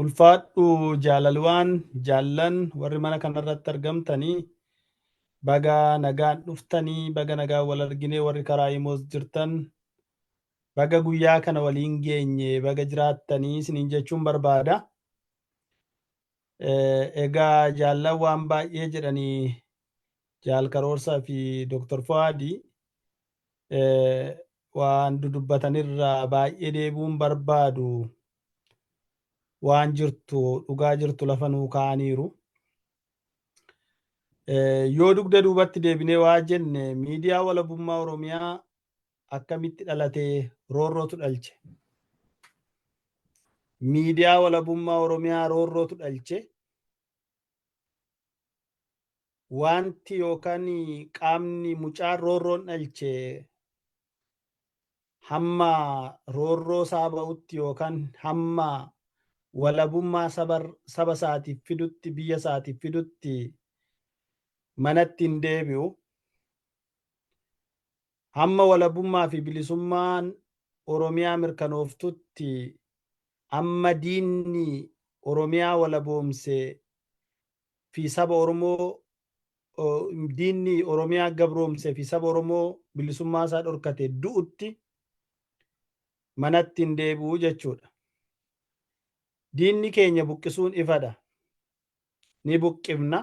Ulfaadhu jaalalwaan jaallan warri mana kanarratti argamtanii baga nagaan dhuftanii, baga nagaan wal arginee, warri karaa imoos jirtan baga guyyaa kana waliin geenye, baga jiraattanii isiniin jechuun barbaada. Egaa jaallan waan baay'ee jedhanii, Jaal Karoorsaa fi Dr. Fuwaadi waan dudubbatanirraa baay'ee deebi'uun barbaadu, waan jirtu dhugaa jirtu lafa nuu kaa'aniiru. Yoo dugda duubatti deebinee waa jenne, miidiyaa walabummaa Oromiyaa akkamitti dhalatee? Roorrootu dhalche. Miidiyaa walabummaa Oromiyaa roorrootu dhalche. Wanti yookaan qaamni mucaan roorroon dhalche hamma roorroo isaa ba'utti yookaan hamma walabummaa saba isaatiif fidutti, biyya isaatiif fidutti manatti hin deebi'u. Hamma walabummaa fi bilisummaan Oromiyaa mirkanooftutti, amma diinni Oromiyaa walaboomse fi saba Oromoo, diinni Oromiyaa gabroomse fi saba Oromoo bilisummaa isaa dhorkate du'utti manatti hin deebi'u jechuudha. Diinni keenya buqqisuun ifadha. Ni buqqifna.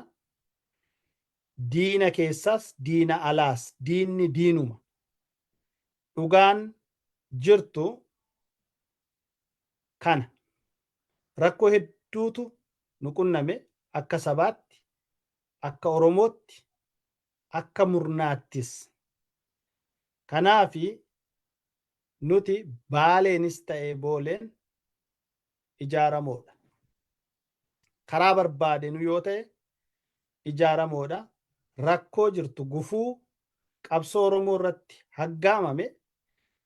Diina keessaas diina alaas diinni diinuma. Dhugaan jirtu kana. Rakkoo hedduutu nu qunname akka sabaatti, akka Oromootti, akka murnaattis. Kanaafi nuti Baaleenis ta'e Booleen ijaaramoodha. Karaa barbaadenu yoo ta'e ijaaramoodha. Rakkoo jirtu, gufuu qabsoo Oromoo irratti haggaamame,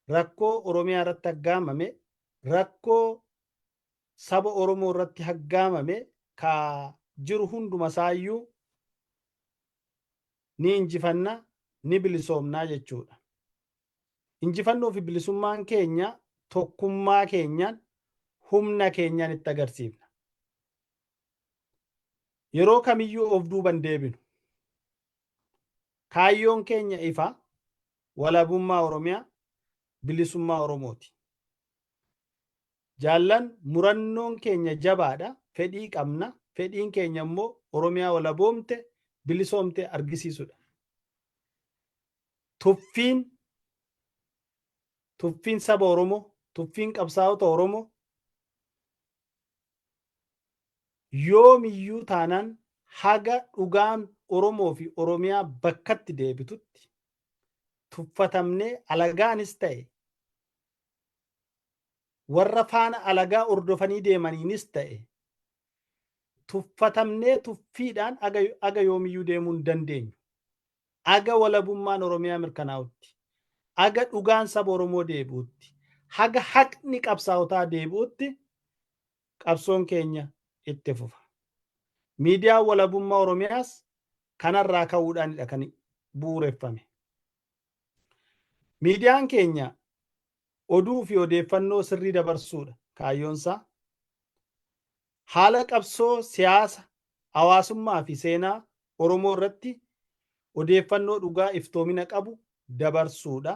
rakkoo Oromiyaa irratti haggaamame, rakkoo saba Oromoo irratti haggaamame ka jiru hunduma isaayyuu ni injifanna, ni bilisoomnaa jechuudha. Injifannoo fi bilisummaan keenya tokkummaa keenyaan, humna keenyaan itti agarsiifna. Yeroo kamiyyuu of duuban deebinu. Kaayyoon keenya ifa, walabummaa Oromiyaa, bilisummaa Oromooti. Jaallan, murannoon keenya jabaadha, fedhii qabna, fedhiin keenya immoo Oromiyaa walaboomte, bilisoomte argisiisudha. Tuffiin saba Oromoo, tuffiin qabsaa'ota Oromoo yoomiyyuu taanaan haga dhugaan Oromoo fi Oromiyaa bakkatti deebitutti tuffatamnee alagaanis ta'e warra faana alagaa ordofanii deemaniinis ta'e tuffatamnee tuffiidhaan aga yoomiyyuu deemuu hin dandeenyu. Aga walabummaan Oromiyaa mirkanaa'utti, aga dhugaan saba Oromoo deebi'utti, haga haqni qabsaa'otaa deebi'utti qabsoon keenya itti fufa. Miidiyaan walabummaa Oromiyaas kanarraa ka'uudhaanidha kan bu'uureffame. Miidiyaan keenya oduu fi odeeffannoo sirrii dabarsuudha kaayyoonsaa. Haala qabsoo, siyaasa, hawaasummaa fi seenaa Oromoo irratti odeeffannoo dhugaa iftoomina qabu dabarsuudha.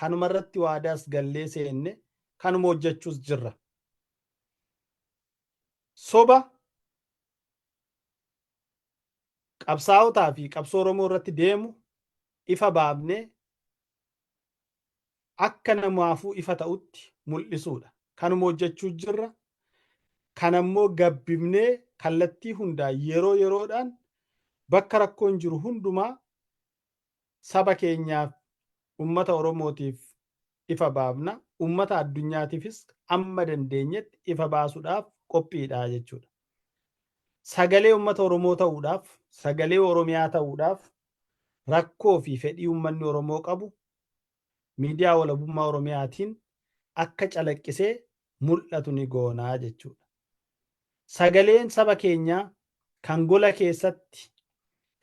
Kanuma irratti waadaas gallee seenne, kanuma hojjechuus jirra. Soba qabsaa'otaa fi qabsoo Oromoo irratti deemu ifa baafnee akka namaafuu ifa ta'utti mul'isuudha. Kanuma hojjechuu jirra. Kanammoo gabbifnee kallattii hundaa yeroo yeroodhaan bakka rakkoon jiru hundumaa saba keenyaaf, ummata Oromootiif ifa baafna. Ummata addunyaatiifis amma dandeenyetti ifa baasuudhaaf qophiidha jechuudha. Sagalee ummata Oromoo ta'uudhaaf, sagalee Oromiyaa ta'uudhaaf, rakkoo fi fedhii ummanni Oromoo qabu miidiyaa walabummaa Oromiyaatiin akka calaqqisee mul'atu ni goonaa jechuudha. Sagaleen saba keenyaa kan gola keessatti,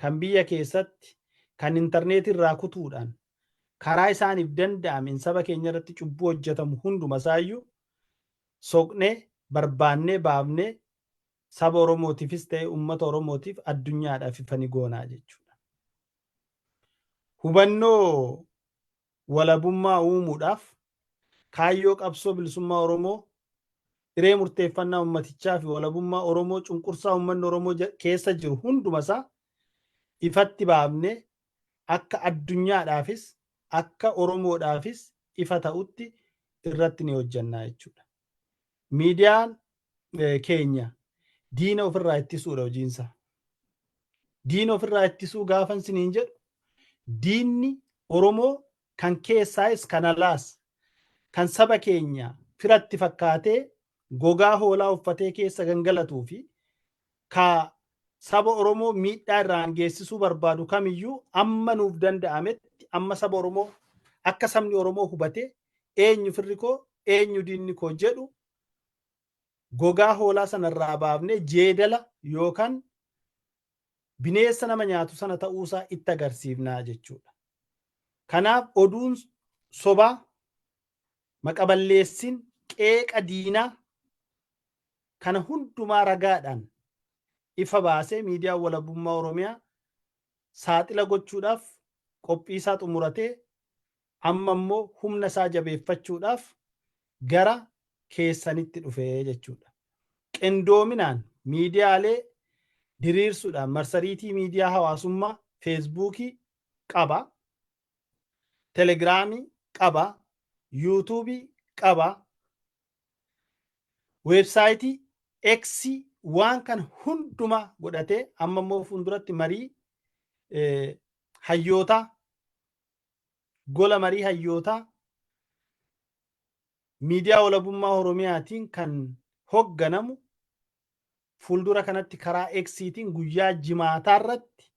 kan biyya keessatti, kan intarneetii irraa kutuudhaan karaa isaaniif danda'ameen saba keenya irratti cubbuu hojjetamu hunduma isaayyuu soqnee barbaannee baafnee Saba Oromootiifis ta'e uummata Oromootiif addunyaadhaaf ifa ni goonaa jechuudha. Hubannoo walabummaa uumuudhaaf kaayyoo qabsoo bilisummaa Oromoo, hiree murteeffannaa uummatichaa fi walabummaa Oromoo, cunqursaa uummanni Oromoo keessa jiru hundumasaa ifatti baafnee akka addunyaadhaafis akka Oromoodhaafis ifa ta'utti irratti ni hojjannaa jechuudha. Miidiyaan keenya diina ofirraa ittisuudha hojiinsa. Diina ofirraa ittisuu gaafan siniin jedhu, diinni Oromoo kan keessaayis kan alaas, kan saba keenya firatti fakkaatee gogaa hoolaa uffatee keessa gangalatuu fi ka saba Oromoo miidhaa irraan geessisuu barbaadu kamiyyuu, amma nuuf danda'ametti amma saba Oromoo akka sabni Oromoo hubatee eenyu firri koo, eenyu diinni koo jedhu, gogaa hoolaa sanarraa baafnee jeedala yookaan bineensa nama nyaatu sana ta'uusaa itti agarsiifnaa jechuudha. Kanaaf oduun sobaa, maqaballeessin, qeeqa diinaa kana hundumaa ragaadhaan ifa baasee miidiyaan walabummaa Oromiyaa saaxila gochuudhaaf qophii isaa xumuratee, amma immoo humna isaa jabeeffachuudhaaf gara keessanitti dhufee jechuudha. Qindoominaan miidiyaalee diriirsuudhaan marsariitii miidiyaa hawaasummaa Feesbuukii qaba, Telegiraamii qaba, Yuutuubii qaba, weebsaayitii Eksii, waan kana hundumaa godhatee, amma immoo fuulduratti marii hayyootaa, gola marii hayyootaa miidiyaa walabummaa Oromiyaatiin kan hogganamu fuuldura kanatti karaa Eksiitiin guyyaa jimaataa irratti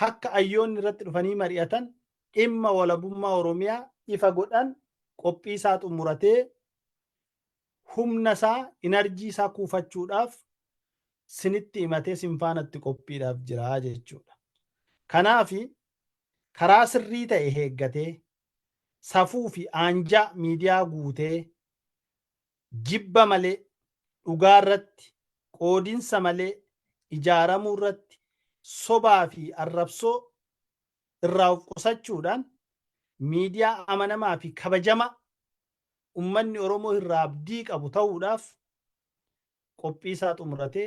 akka hayyoonni irratti dhufanii mari'atan, dhimma walabummaa Oromiyaa ifa godhan qophii isaa xumuratee, humna isaa, inarjii isaa kuufachuudhaaf sinitti himatee sin faanatti qophiidhaaf jira jechuudha. Kanaaf karaa sirrii ta'e eeggatee, safuu fi aanjaa miidiyaa guutee, jibba malee, dhugaa irratti, qoodinsa malee ijaaramuu irratti, sobaa fi arrabsoo irraa of qusachuudhaan miidiyaa amanamaa fi kabajamaa ummanni Oromoo irraa abdii qabu ta'uudhaaf qophii isaa xumuratee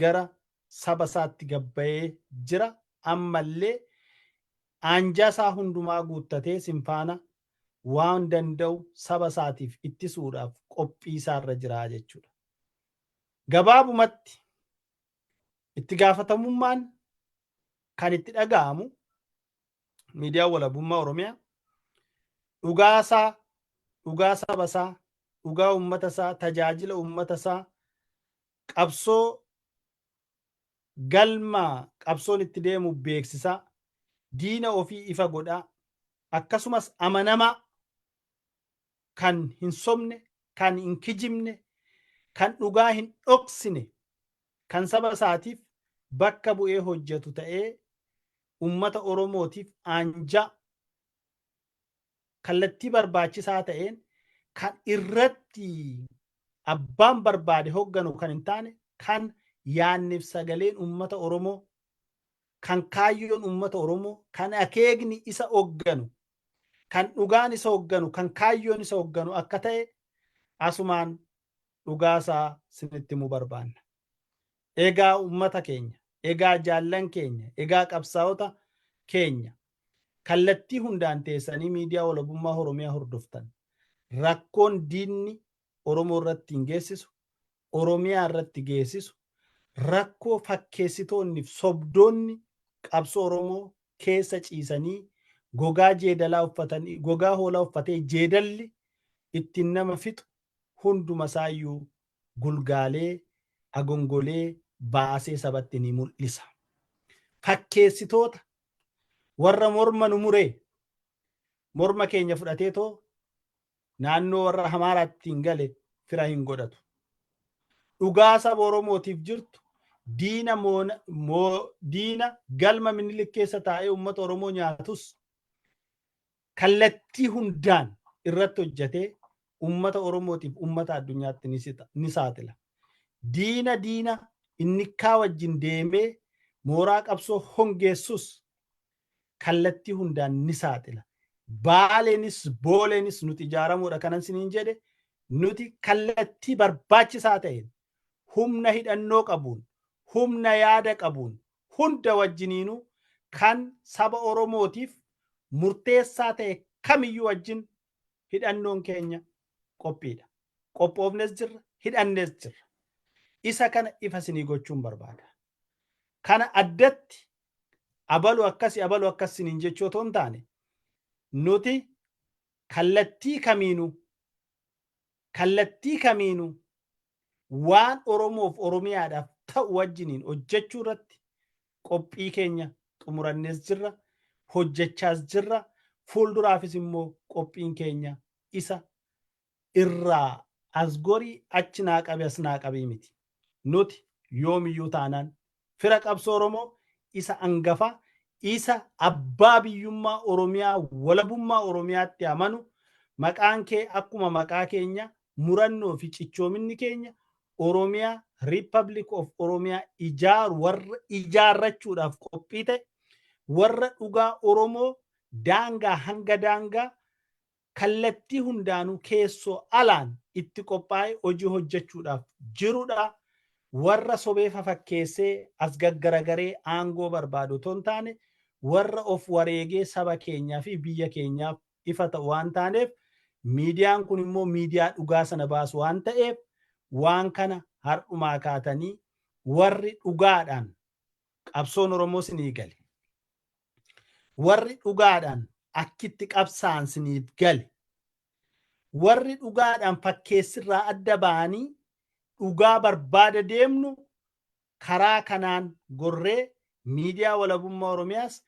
gara saba isaatti gabbayee jira. Ammallee aanjaa isaa hundumaa guuttatee sin faana waan danda'u saba isaatiif ittisuudhaaf qophii isaarra jira jechuudha. Gabaabumatti itti gaafatamummaan kan itti dhaga'amu miidiyaan walabummaa Oromiyaa dhugaa isaa, dhugaa saba isaa, dhugaa uummata isaa, tajaajila uummata isaa, qabsoo, galma qabsoon itti deemu beeksisaa, diina ofii ifa godhaa, akkasumas amanamaa, kan hin sobne, kan hin kijibne, kan dhugaa hin dhoksine, kan saba isaatiif bakka bu'ee hojjetu ta'ee uummata Oromootiif aanjaa kallattii barbaachisaa ta'een kan irratti abbaan barbaade hogganu kan hin taane, kan yaanniif sagaleen uummata Oromoo, kan kaayyoon uummata Oromoo, kan akeekni isa hogganu, kan dhugaan isa hogganu, kan kaayyoon isa hogganu akka ta'e asumaan dhugaasaa sinitti himuu barbaanna. Egaa uummata keenya, egaa jaallan keenya, egaa qabsaa'ota keenya kallattii hundaan teessanii miidiyaa walabummaa Oromiyaa hordoftan, rakkoon diinni Oromoo irratti hin geessisu, Oromiyaa irratti geessisu, rakkoo fakkeessitoonni fi sobdoonni qabsoo Oromoo keessa ciisanii gogaa jeedalaa uffatanii, gogaa hoolaa uffatee jeedalli ittiin nama fixu hunduma isaayyuu gulgaalee agongolee baasee sabatti ni mul'isa. Fakkeessitoota warra morma nu muree morma keenya fudhatee too naannoo warra Hamaaraatti hin gale fira hin godhatu. Dhugaa saba Oromootiif jirtu diina diina galma Minilik keessa taa'ee uummata Oromoo nyaatus kallattii hundaan irratti hojjetee uummata Oromootiif uummata addunyaatti ni saaxila. Diina diina innikkaa wajjin deemee mooraa qabsoo hongeessus kallattii hundaan ni saaxila. Baaleenis Booleenis nuti ijaaramuudha kanan siniin jedhe. Nuti kallattii barbaachisaa ta'een, humna hidhannoo qabuun, humna yaada qabuun, hunda wajjiniinuu kan saba Oromootiif murteessaa ta'e kamiyyuu wajjin hidhannoon keenya qophiidha. Qophoofnes jirra, hidhannes jirra. Isa kana ifa sinii gochuun barbaada. Kana addatti abalu akkasi, abalu akkas siniin jechuu otoo hin taane, nuti kallattii kamiinuu waan Oromoof Oromiyaadhaaf ta'u wajjiniin hojjechuu irratti qophii keenya xumurannees jirra, hojjechaas jirra. Fuulduraafis immoo qophiin keenya isa irraa as gorii, achi naa qabi, as naa qabii miti. Nuti yoomiyyuu taanaan fira qabsoo Oromoo isa angafaa, isa abbaa biyyummaa Oromiyaa, walabummaa Oromiyaatti amanu, maqaan kee akkuma maqaa keenya, murannoo fi cichoominni keenya Oromiyaa, Republic of Oromiyaa ijaaru, warra ijaarrachuudhaaf qophii ta'e, warra dhugaa Oromoo daangaa hanga daangaa kallattii hundaanuu keessoo alaan itti qophaa'ee hojii hojjechuudhaaf jirudha. Warra sobee fafakkeessee as gaggaragaree aangoo barbaadu otoo hin taane, warra of wareegee saba keenyaa fi biyya keenyaaf ifa ta'u waan taaneef, miidiyaan kun immoo miidiyaa dhugaa sana baasu waan ta'eef, waan kana har'umaa kaatanii warri dhugaadhaan qabsoon Oromoo sinii gale, warri dhugaadhaan akkitti qabsaan siniif gale, warri dhugaadhaan fakkeessirraa adda ba'anii dhugaa barbaada deemnu, karaa kanaan gorree miidiyaa Walabummaa Oromiyaas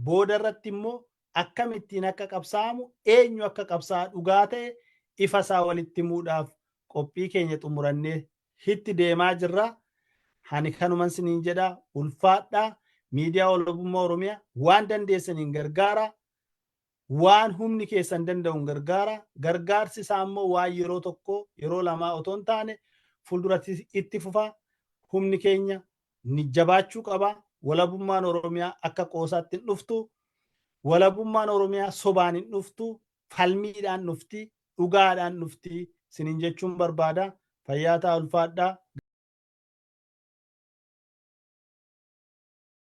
booda irratti immoo akkamittiin akka qabsaa'amu, eenyu akka qabsaa'aa dhugaa ta'e ifa isaa walitti himuudhaaf qophii keenya xumurannee hitti deemaa jirra. Hani kanuman siniin jedha, ulfaadhaa. Miidiyaa Walabummaa Oromiyaa waan dandeessaniin gargaara. Waan humni keessan danda'uun gargaara. Gargaarsi isaa immoo waan yeroo tokko, yeroo lamaa otoo hin taane fuulduratti itti fufa. Humni keenya ni jabaachuu qaba. Walabummaan Oromiyaa akka qoosaatti hin dhuftu. Walabummaan Oromiyaa sobaan hin dhuftu. Falmiidhaan dhufti. Dhugaadhaan dhufti. Sinin jechuun barbaada. Fayyaa ta'a, ulfaadhaa.